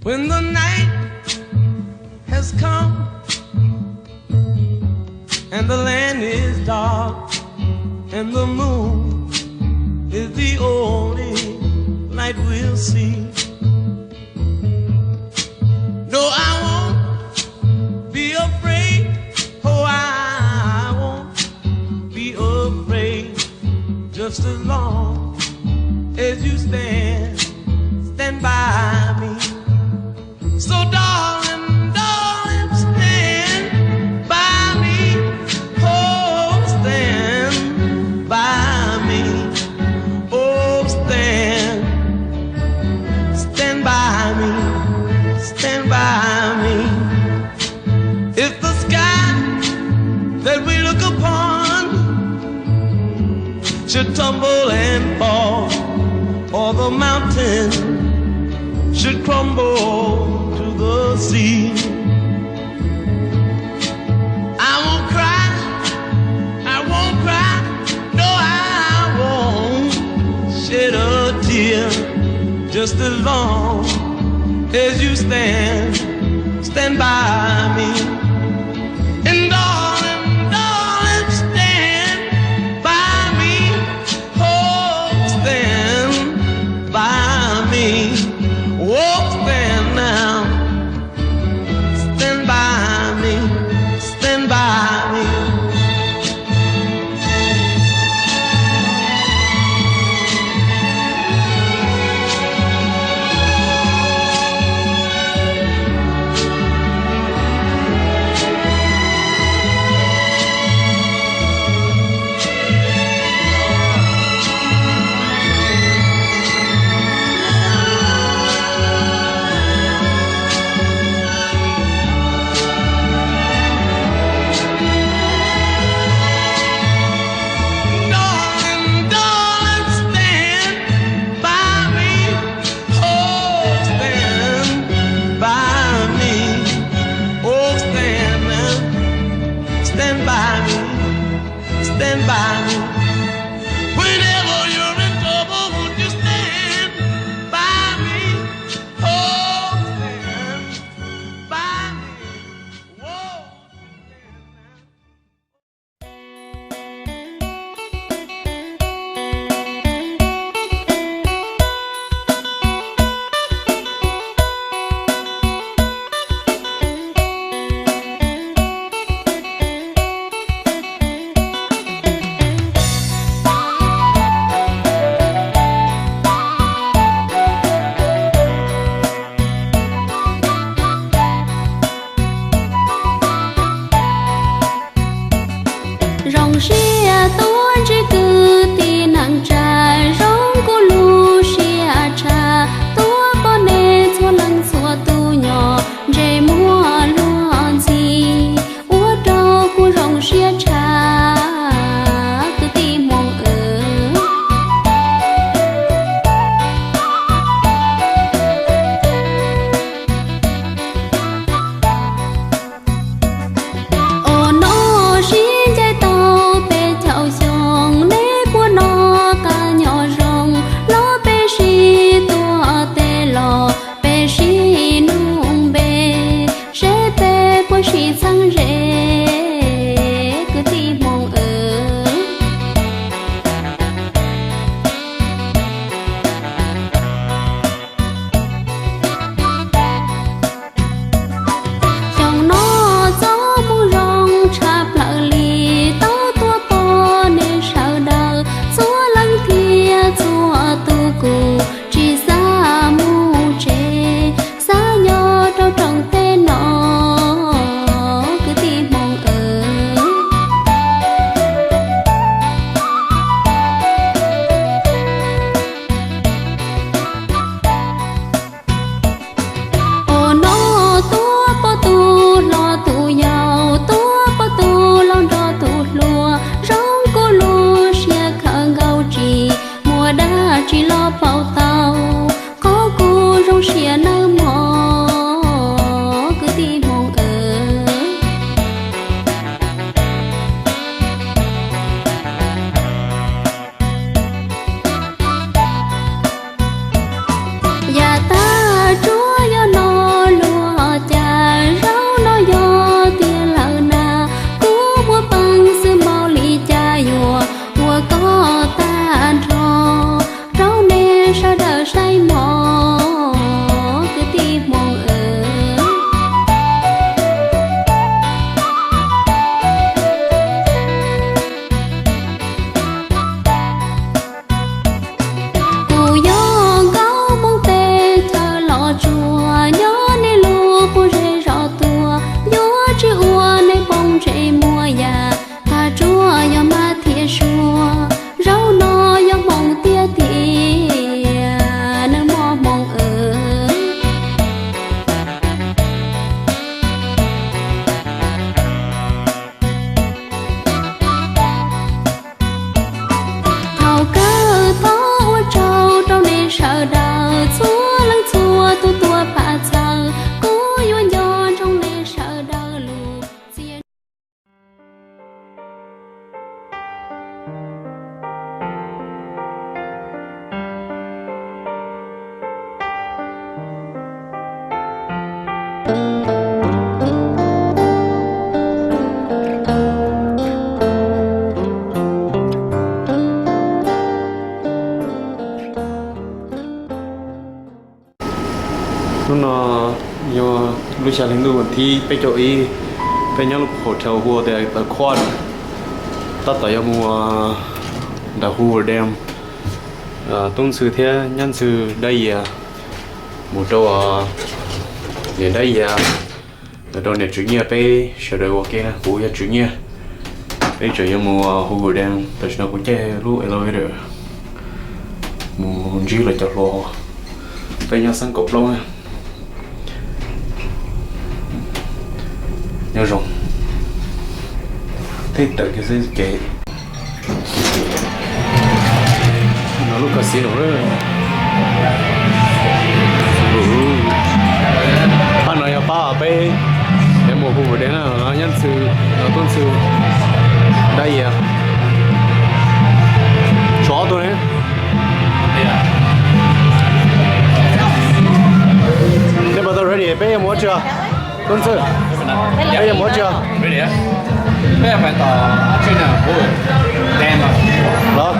When the night has come and the land is dark and the moon is the only light we'll see. No, I won't be afraid. Oh, I won't be afraid. Just as long as you stand, stand by me. So darling, darling, stand by me. Oh, stand by me. Oh, stand, stand by me. Stand by me. If the sky that we look upon should tumble and fall, or the mountain should crumble to the sea, I won't cry, I won't cry, no, I won't shed a tear, just as long as you stand, stand by me. And darling, darling, stand by me. Oh, stand by me. Oh, stand now. Stand by me. Stand by me. Darling, darling, stand by me. Oh, stand by me. Oh, stand, stand by me. Stand by me. Whenever you're in trouble, won't you stand by me? Oh, stand by me. Whoa. Zoo siab tuaj ntsib kwv tij neej tsa, zoo kuv lub siab tshaj, tuaj pom nej txhua leej txhua tus nyob ntsej muag luag ntxhi, ua rau kuv zoo siab tshaj kwv tij Hmoob aw. Ua no sib ncaim tau peb caug xyoo, nej puas noj qab nyob zoo, los peb sib tuav tes los peb sib nug npe, seb peb puas sib txheeb ze kwv tij Hmoob aw. Xyoo no txoj moo zoo tshaj plaws li, tau tuaj pom nej sawv daws txhua leej thiab txhua tus, kuv tsis xav mus tsev, xav nyob rau rooj teb no kwv tij Hmoob aw. Ua no tuaj pom tus hlob tus yau, tuaj pom tus laus nrog tus hluas, zoo kuv lub siab khawv nkaus tsis muaj dab tsi los pauv tau qhov kuv zoo siab nawb mog kwv tij Hmoob aw. Yav tag tsuas yog no Txhua leej txhua tus tuaj pab txhawb, kuv yuav nco ntsoov nej sawv daws lub txiaj. Hnub no yog lub xya hli ntuj thib peb caug ib, peb nyob lub hotel hu ua tias The Quad, tab tom yuav mus ntawm Hoover Dam. Tub Ntxhw thiab Nyab Ntxhw Dab Yias mus rau niam Dab Yias, rau niam Tswv Nyiaj, peb sawv daws ua ke na, kuv yog Tswv Nyiaj. Peb tseem yuav mus Hoover Dam, tam sim no kuv caij lub elevator mus ntsib lawv cov hluas. Peb nyob xeeb kaum plaub na. Nyob zoo. Tej tawm kiag xwb ces no lub casino. Pab no yog pab peb yuav mus Hoover Dam na, Nyab Ntxhw, Tub Ntxhw, Dab Yias. Tshuav ob tug ne. Nej puas tau ready, peb yuav mus ua tsi? Tub Ntxhw, peb yuav mus ua tsi? Los,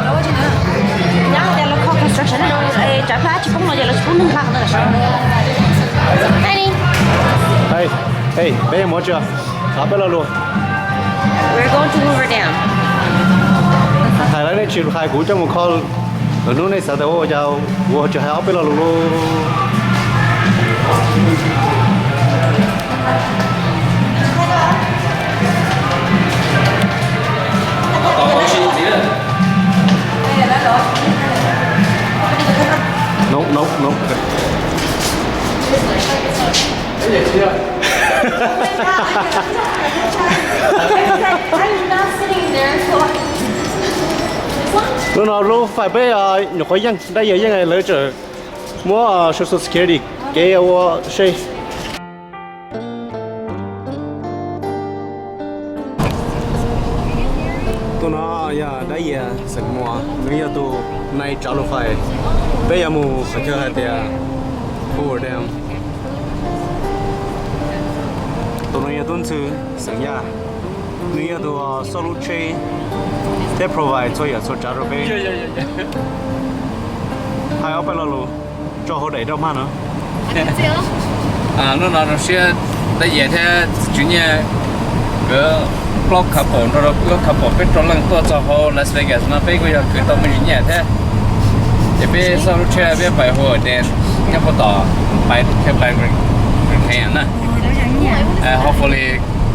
hais, peb yuav mus ua tsi? Hais peb lo lus. We're going to Hoover Dam. Hais lawv nej tsis hais kuv coj mus kho. Lwm hnub nej xav tias ua cas kuv tsis hais ob peb lo lus lus. No, no, no. Hnub no lub fais peb nyuam qhuav yeej, Dab Yias yeej, lawv tseem muab social security kev ua se. Tus no yog Dab Yias xeem Muas, nws yog tus nai tsav lus fais. Peb yuav mus qhov chaw hais tias Hoover Dam. Tus no yog Tub Ntxhw xeem Yaj, nws yog tus xauj lub tsheb thiab provide txhua yam txhua tsav rau peb. Hais ob peb lo lus tso hauv daim rau maj no. Hnub no zoo siab Dab Yias thiab Tswv Nyiaj nkawd plaub couple nrog rau plaub couple peb rau leej tuaj txog hauv Las Vegas no, peb kuj yog kwv tau me ntsis nyiaj thiab. Ces peb xauj lub tsheb peb pais Hoover Dam nyob puag tom, pais chaw pais Grand Canyon na. Hopefully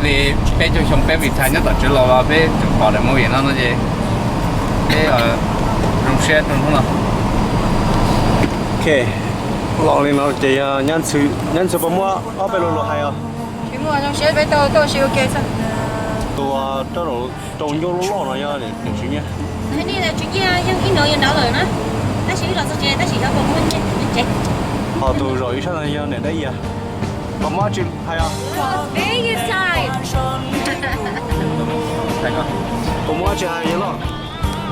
li peb caug xyoo peb retire nyob tom tsev los peb tseem pom daim movie no no ces peb zoo siab rau hnub no. Ok, los li no ces yog Nyab Ntxhw, Nyab Ntxhw puas muaj ob peb lo lus hais os? Tsis muaj, zoo siab peb tau tuaj ua si ua ke xwb. Tus rau ncauj loj loj no yog niam Tswv Nyiaj. Tswv Nyiaj yeej ib no yog nrad lawm na, tab sis wb los txog tsev tab sis xyov puas muaj nyiaj tsev. Ho tus zaum ib sab no yog niam Dab Yias. Puas muaj dab tsi hais os? Puas muaj dab tsi hais yawg loj?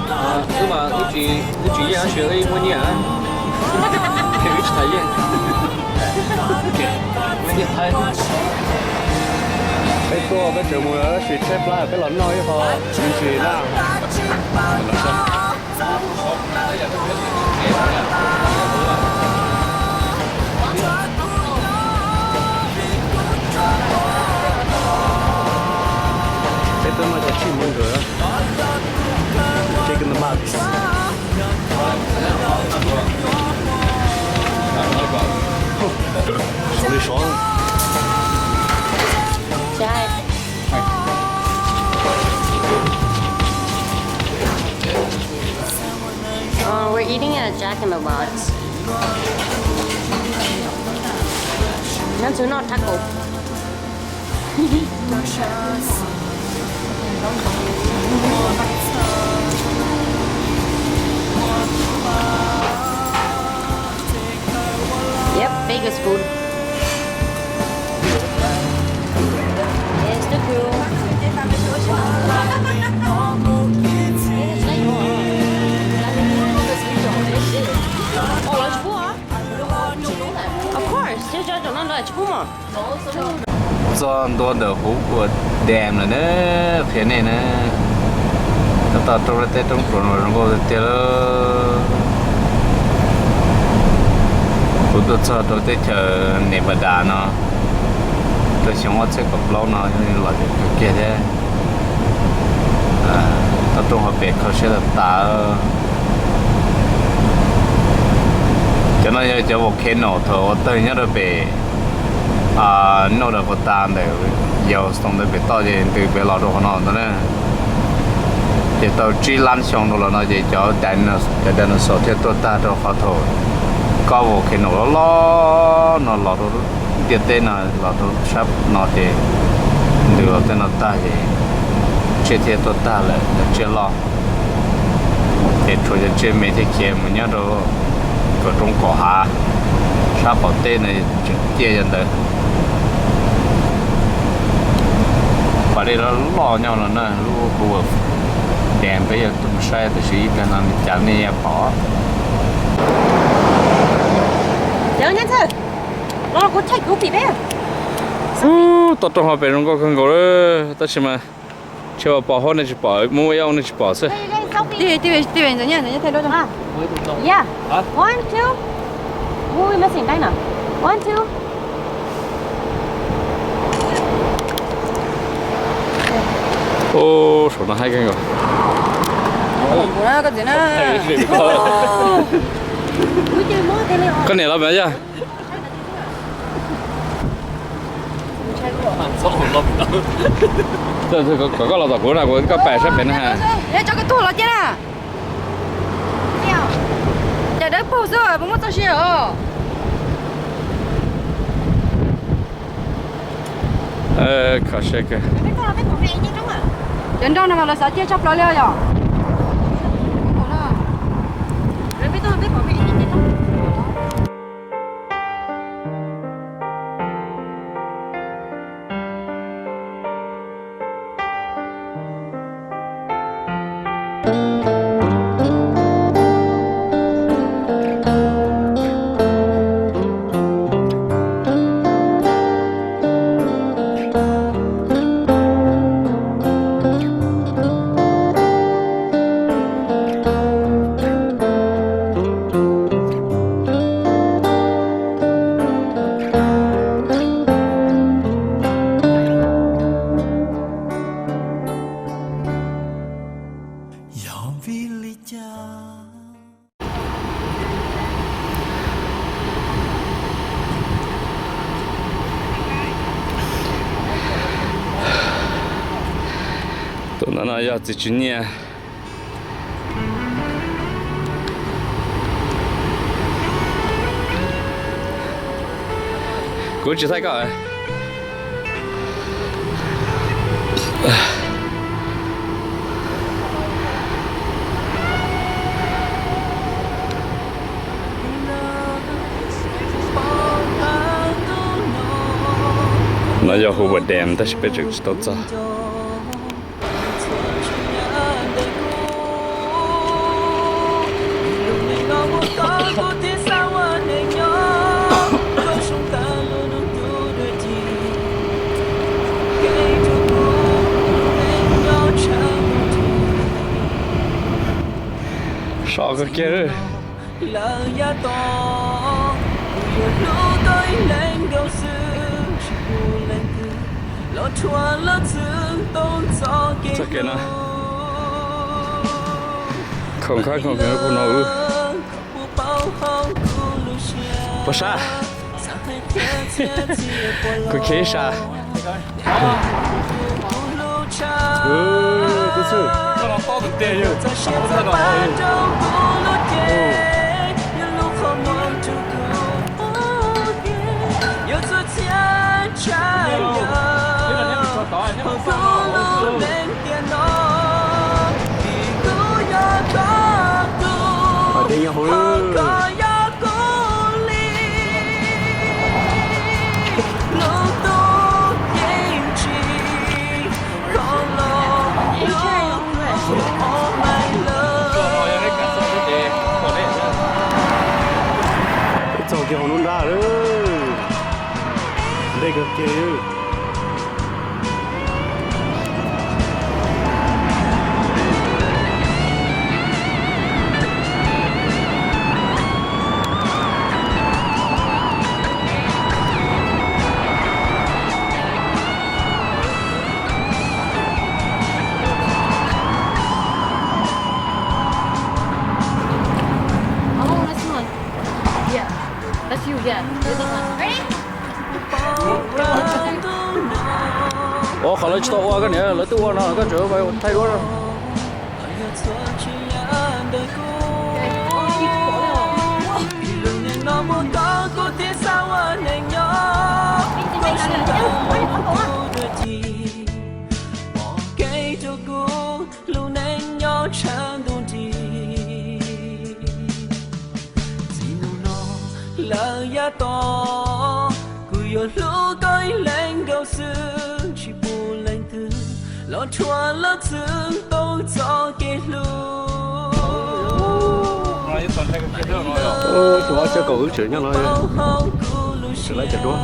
Wb mas wb tsis, wb tsis yeej tab sis wb muaj nyiaj na. Ces wb tsis tas yeej. Muaj nyiaj thaib. Peb tuaj peb tseem mus tab sis tsheb plab peb los noj ib qho me ntsis na. Peb tuaj noj cov cheeseburger, chicken in the box. Sov li sov. Uh, we're eating at Jack in the Box. Nyob txhua noj taco. Yes, food. Yes, the crew. Of course, tsis tau cov no nrog tsis pub mog. Txog ntua ntawm Hoover Dam lawm na, qhia nej na, tab tom roob laj teb roob tsuas no zoo nkauj tiag tiag lawm. Kuv tuaj txog rau teb chaws Nevada no rau xyoo ob txhiab kaum plaub no los kawg kiag thiab. Toj roob hauv pes kho siab tas tas. Cov no yog cov volcano thaum ua tawg nyob rau pem North Dakota ntawm Yellowstone ntawd pem toj ces ntws pem los rau qhov no ntag na. Ces tau tsib lab xyoo rau los no ces cov dinosaur, cov dinosaur thiaj tuag tag rau qhov thaum kob volcano loj loj no los rau ntiaj teb no, los rau sab no ces ntws los tej no tag ces tsiaj thiaj tuag tag lawm, cov tsiaj loj. Ces tshuav cov tsiaj me thiaj khiav mus nyob rau kaum roob kaum hav sab qaum teb no, tseem ciaj yog ntawd. Pas dej loj loj nyob no na, lub Hoover Dam peb yuav tuaj mus saib tab sis ib pliag no li cas nej yuav pom. Ub, toj roob hauv pes zoo nkauj kawg nkaus li, tab sis mas tsis pom huab nej tsis pom, muaj ib ob nej tsis pom xwb. Ub, saum no haib kawg nkaus. Koj niam los mas yog? Kom koj los tom kuv na, kuv koj pais sab pem na. Cov koj tuag los cia na. Cas dawb paug xwb puas muaj txoj sia os? Kho siab kawg. Cov nroj no mas lawv xav ciaj tshaj plaws li yom. Yog vim li cas? Tus no no yog txiv tswv nyiaj. Kuv tsis thaij koj. No yog Hoover Dam tab sis peb tseem tsis tau txog. Sov kawg kiag. Lawv yav tom kuv yuav hlub koj ib leeg nkaus xwb tsis pub leej twg los rhuav lawv txwv tau txoj kev hlub. Khoom khab khoom kheev kuv no ub. Puas sab? Kuv khiav ib sab. Tub Xwb, koj los tob tiag tiag yog. Hais tias yog hauv lawm. Dej kawg kiag. Oh, that's mine. Yeah. That's you, yeah. There's that one. Ready? Ua qhov lawv tsis tau ua koj niam, lawv twb ua no koj tseem thaij duab. Lub neej nyob tshav ntuj nrig, txij hnub no lawm yav tom, kuv yuav hlub koj ib leeg nkaus xwb, tsis pub leej twg los rhuav lub txwv tau txoj kev hlub. Tus ob txhiab kaum wb tseem nyob no, tseem laib cov duab.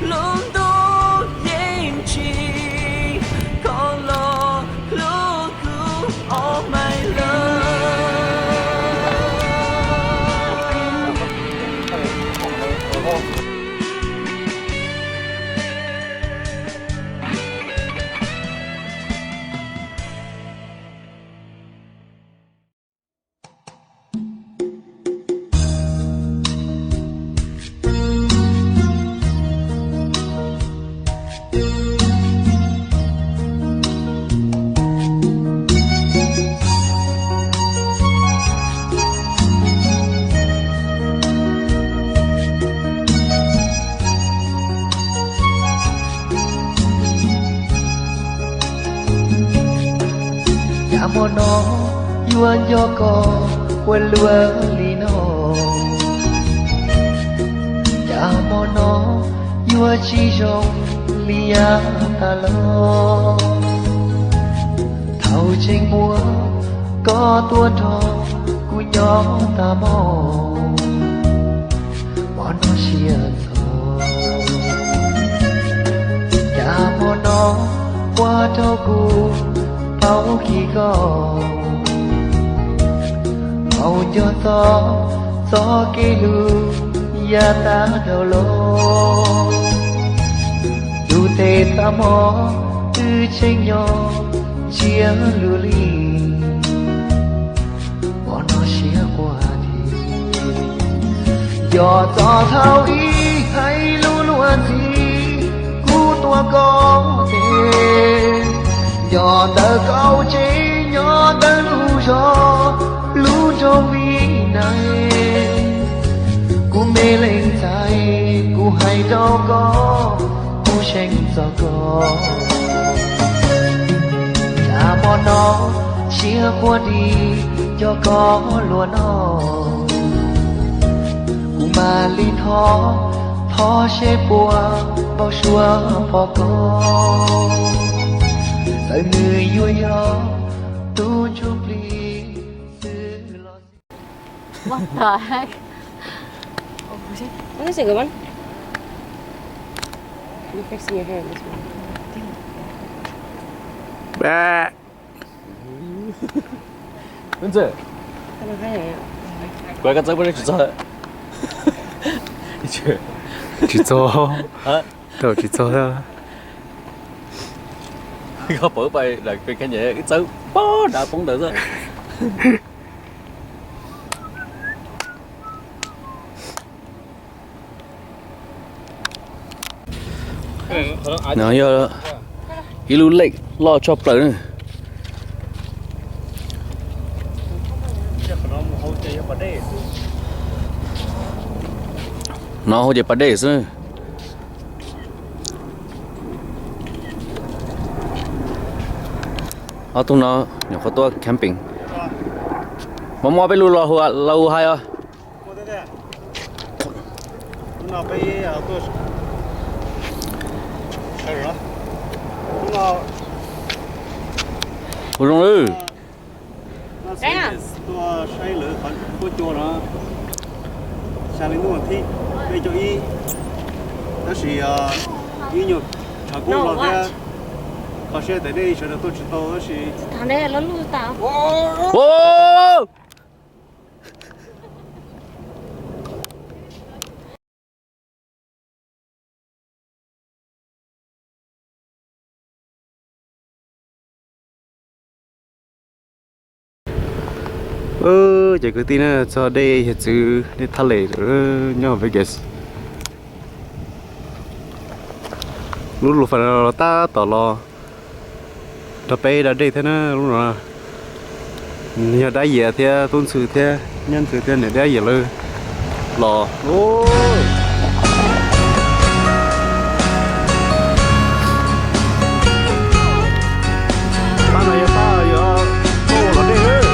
Lub ntuj yeej tsim koj los hlub kuv, oh my love. Cas hmo no yuav nco koj ua luaj li no? Cas hmo no yuav tsis zoo li yav tas los? Thaum tseem muaj koj tuaj nrog kuv nyob tas hmo, hmo no siab txog. Cas hmo no ua rau kuv paub kiag koj, paub nco txog txoj kev hlub yav tas dhau los. Ntu tej tas hmo wb tseem nyob ntsiab lus li, hmo no siab quaj dhi. Nco txog thaum ub hais lus luag ntxhi kuv tuaj koj teb, nco ntawm kaum tsev nyob ntawm lub zos lub nroog Vib Nais. Kuv me leej ntxhais, kuv hais rau koj, kuv zeem txog koj. Cas hmo no siab quaj dhi, nco koj luag no, kuv mam li thov, thov seb puas npau suav pom koj. Txawm nws yuav yog tus ntsuj plig xwb los xij. What the heck? What is it, Gavin? You're fixing your hair in this one. Kuv koj txawb pob zeb tsis txog. Tsis txog. Tau tsis txog. Koj pom wb pais lam pes khav nyem wb txawb pob nrad poob ntawd xwb. No yog ib lub lej loj tshaj plaws na. No hu ces pas dej xwb. Ob tug no nyuam qhuav tuaj camping. Mos mos peb lug los hu hais os. Hu zoo lawm. Tuaj saib lawv qhov kuab cua no, xya li hnub thib peb caug ib, tab sis ib nyuag tshav kub los thiab, kho siab tias nej sawv daws tuaj tsis tau tab sis Ces kwv tij na, txog dej hiav txwv dej thaj les nyob Vegas. Lub lus fas tab tom los nrog peb da dej thiab na. Lub no yog Dab Yias thiab Tub Ntxhw thiab Nyab Ntxhw thiab niam Dab Yias lawv los. Pab no yog pab yuav tuaj ua los dej lawm.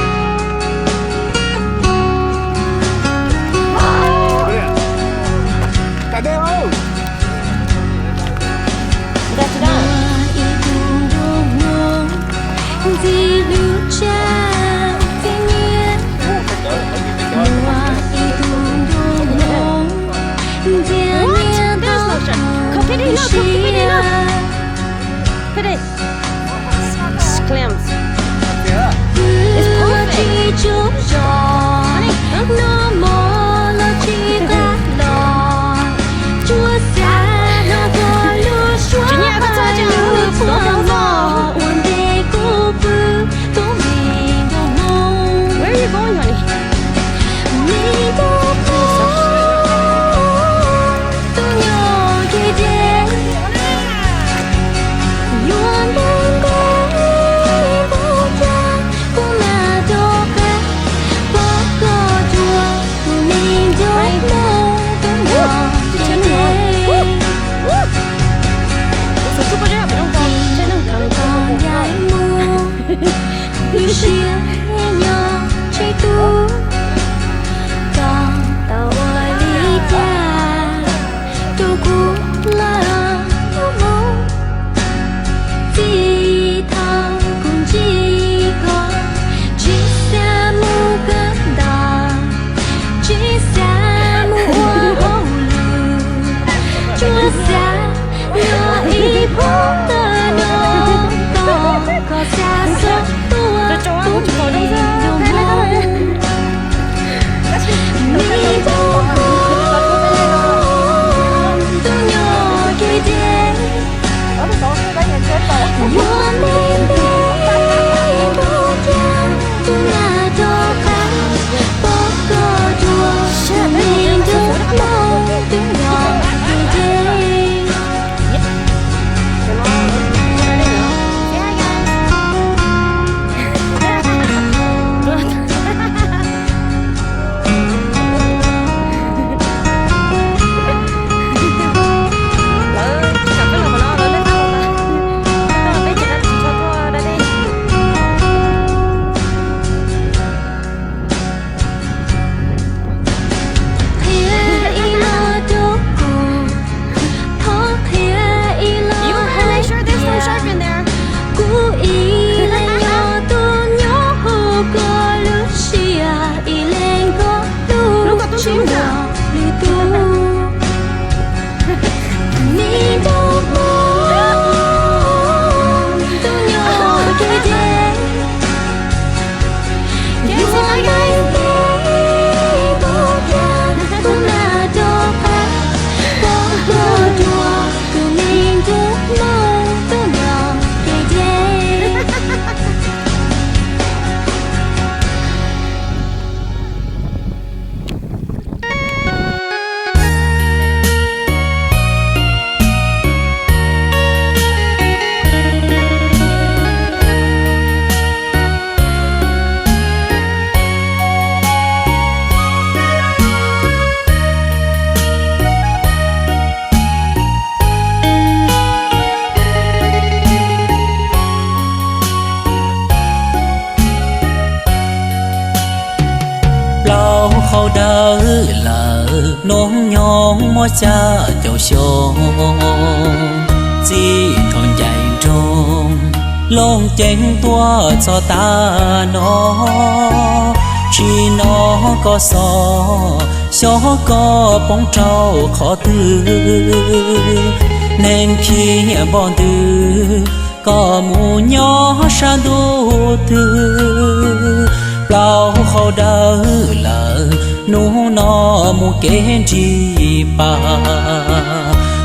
Kam dej lauj. What? There's no shark. Come, Pity, look, come, Pity, look. Pity. Clams. It's perfect. Honey, huh? Virginia, koj txog ces who needs to go home? Where are you going, honey? Hnub nyoog muaj xya caum xyoo, txij thaum ncaim nroog Looj Ceeb tuaj txog tas no, tsis hnov koj xov, xyov koj poob rau qhov twg. Neeg khiav npoj ntws, koj mus nyob sab ntuj twg? Plaub hau dawb lawm, hnub no mus kev nrig pas,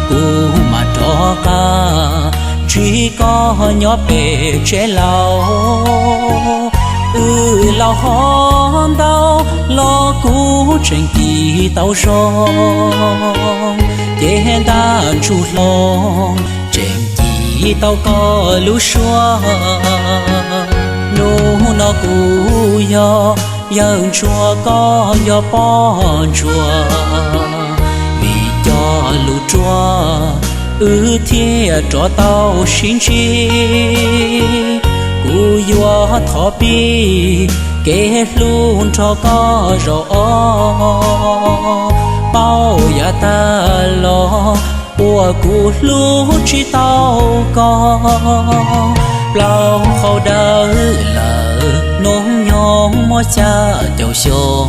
kuv mam rov qab ntsib koj nyob pem tsev laus. Wb laus hov ntau los kuv tseem cim tau zoo, ces ntaj ntsuj hloov tseem cim tau koj lub suab. Hnub no kuv yog yawg ntsuag, koj yog poj ntsuag, vim cov lus ruaj wb thiaj rov tau sib ntsib. Kuv yuav thov pib kev hlub nrog koj zaum ob, paub yav tag los uas kuv hlub tsis tau koj. Plaub hau dawb lawm, hnub nyoog muaj xya caum xyoo,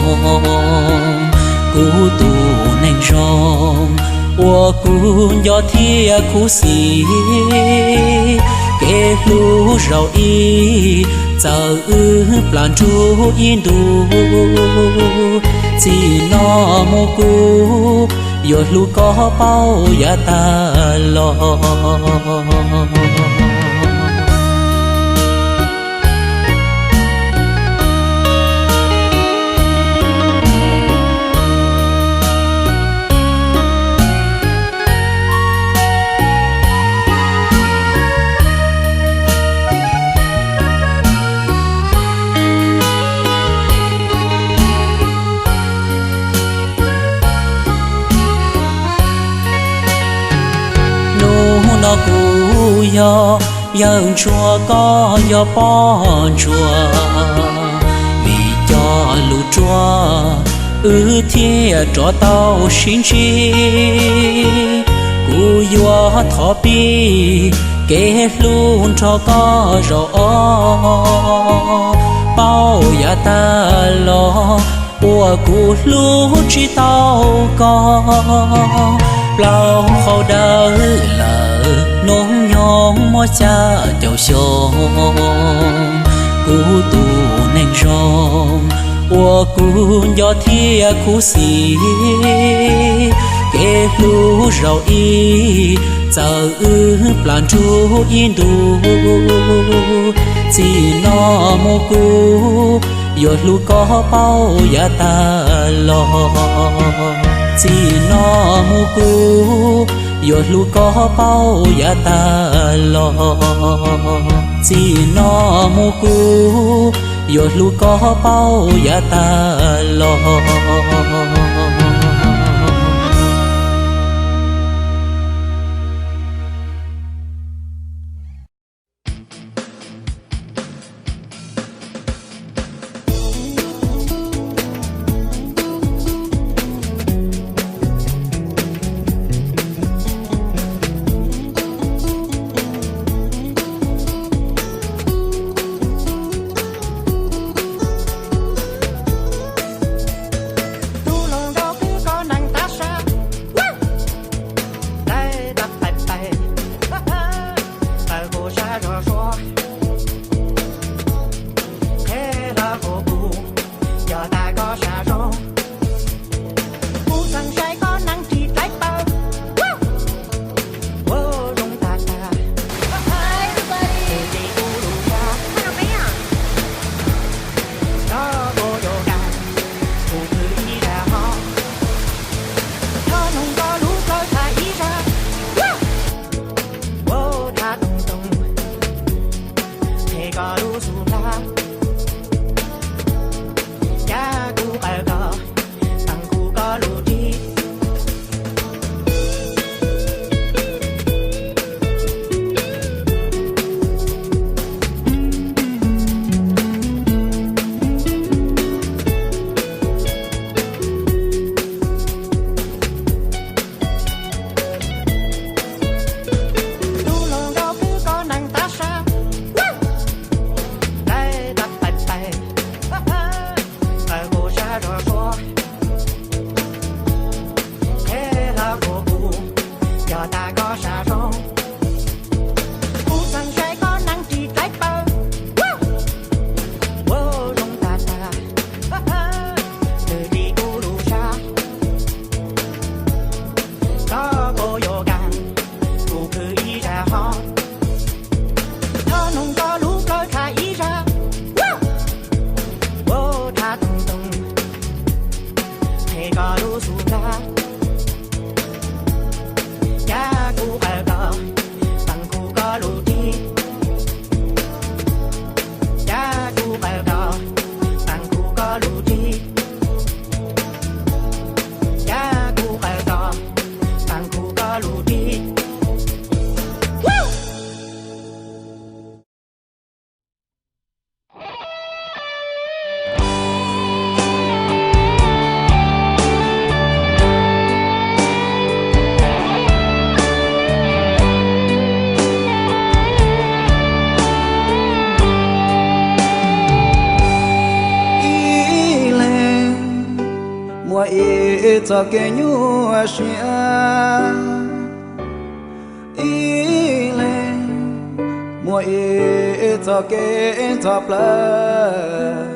kuv tus neeg zoo uas kuv nco thiab khuv xim, kev hlub zaum ib txawm wb plam nrug ib ntus. Txij no mus kuv yuav hlub koj paub yav tag los. Hnub no kuv yog yawg ntsuag, koj yog poj ntsuag, vim cov lus ruaj wb thiaj rov tau sib ntsib. Kuv yuav thov pib kev hlub nrog koj zaum ob, paub yav tag los uas kuv hlub tsis tau koj. Plaub hau dawb lawm, hnub nyoog muaj xya caum xyoo, kuv tus neeg zoo uas kuv nco thiab khuv xim, kev hlub zaum ib txawm wb plam nrug ib ntus. Txij no mus kuv yuav hlub koj paub yav tag los. Txij no mus kuv yuav hlub koj paub yav tag los. Txij no mus kuv yuav hlub koj paub yav tag los. Tus txoj kev nyuaj siab, ib leeg muaj ib txoj kev ntxhov plawv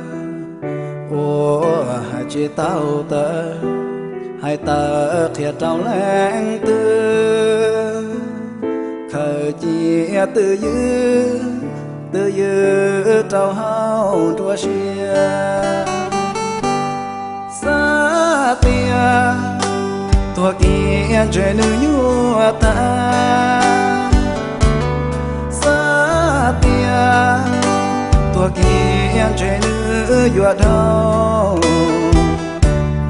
uas hais tsis tau tawm, hais tawm qhia rau leej twg. Khaws cia twj ywm, twj ywm rau hauv nruab siab. Xav tias tuag kiag ntshe nws nyuaj tag, xav tias tuag kiag ntshe nws yuav dhau,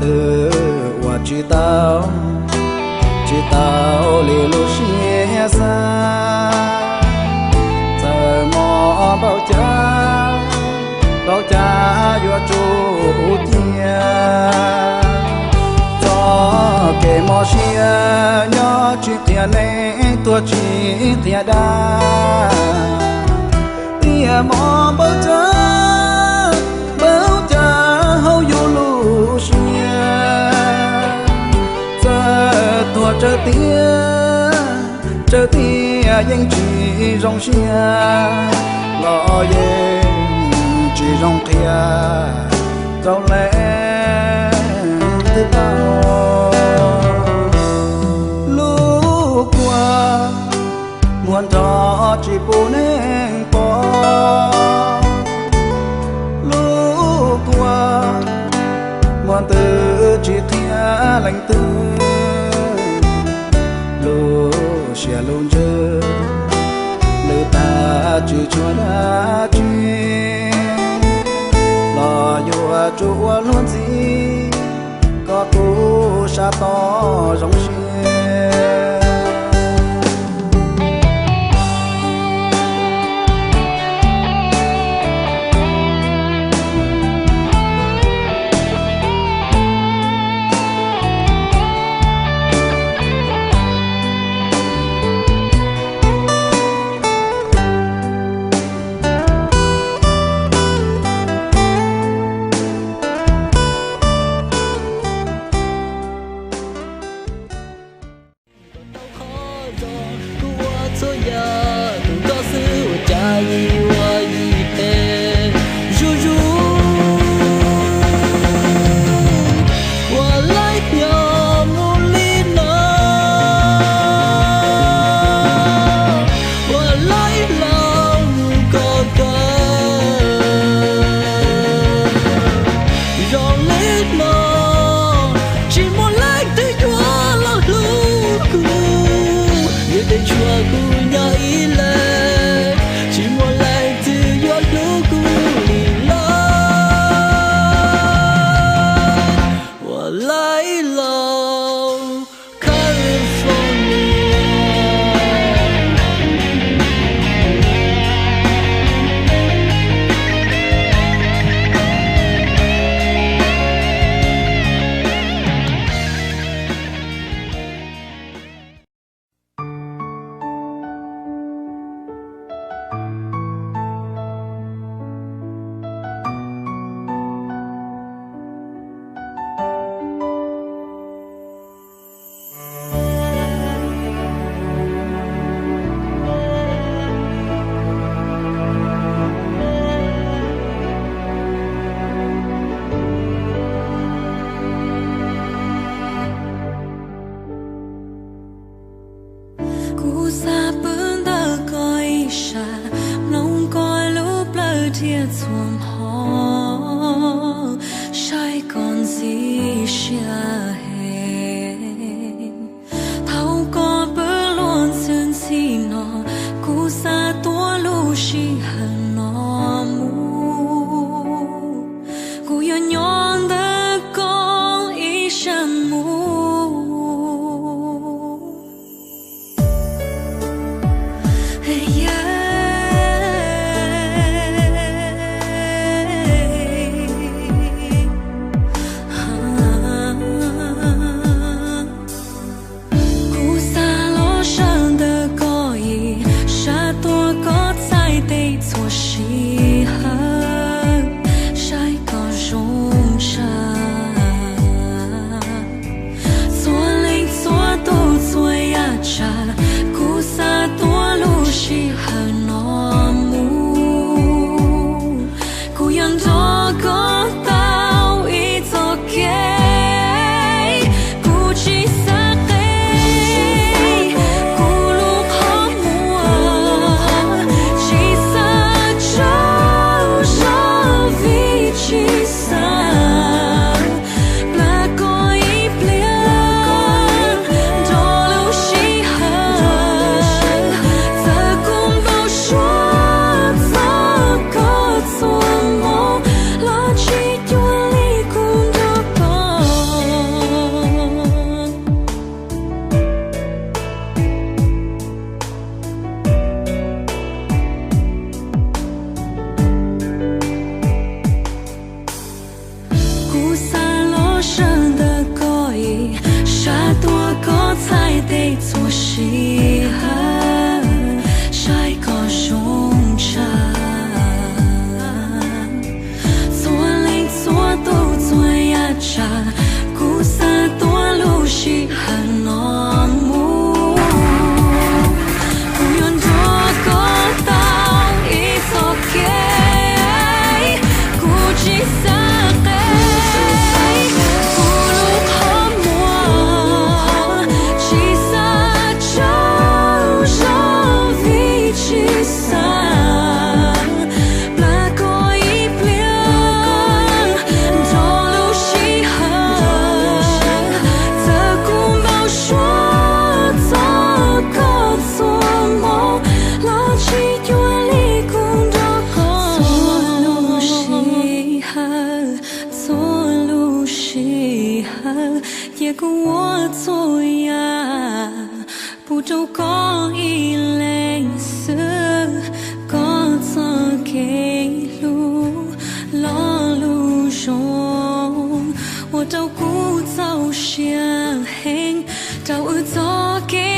twb ua tsis tau, tsis tau li lub siab xav. Txawm mob npaum cas, npaum cas yuav tsum cia. Txoj kev mob siab nyob tsis qhia neeg, tuag tsis qhia dab. Tiam mob npaum cas, npaum cas hauv yus lub siab, txawm tuag tsawg tiag, tsawg tiag yeej tsis zoo siab, los yeej tsis zoo qhia rau leej twg paub. Lub kua muag nrov tsis pub neeg pom, lub kua muag ntws tsis qhia leej twg, lub siab lub ntsws lwj tag tsis tshuav dab tsi, los yuav tsum ua luag ntxhi kom kuv sab tod zoo siab. Tau qhov zoo kuv ua txhua yam, tus koj xwb ua cas yim ua yim phem zuj zus. Ua laib nyob mus li no, ua laib los mus kom kawg. Zoo li no tsis muaj leej twg yuav los hlub kuv, yog tej tshuav kuv nyob ib leeg, tsis muaj leej Txhua sij hawm saib koj zoo tshaj. Txhua leej txhua tus txhua yam tshaj, kuv xav tuav lub sij hawm no mus. Kuv yuav nrog koj tau ib txoj kev, kuv tsis xav qe kuv lub qhov muag, tsis xav tsaug zog vim tsis xav plam koj ib pliag nrog lub sij hawm. Txawm kuv npau suav txog koj txhua hmo los tsis cuag li kuv nrog koj txhua lub sij hawm. Txhua lub sij hawm cia kuv ua txhua yam pub rau koj ib leeg xwb. Koj txoj kev hlub lo lus zoo ua rau kuv txaus siab heev rau wb txoj kev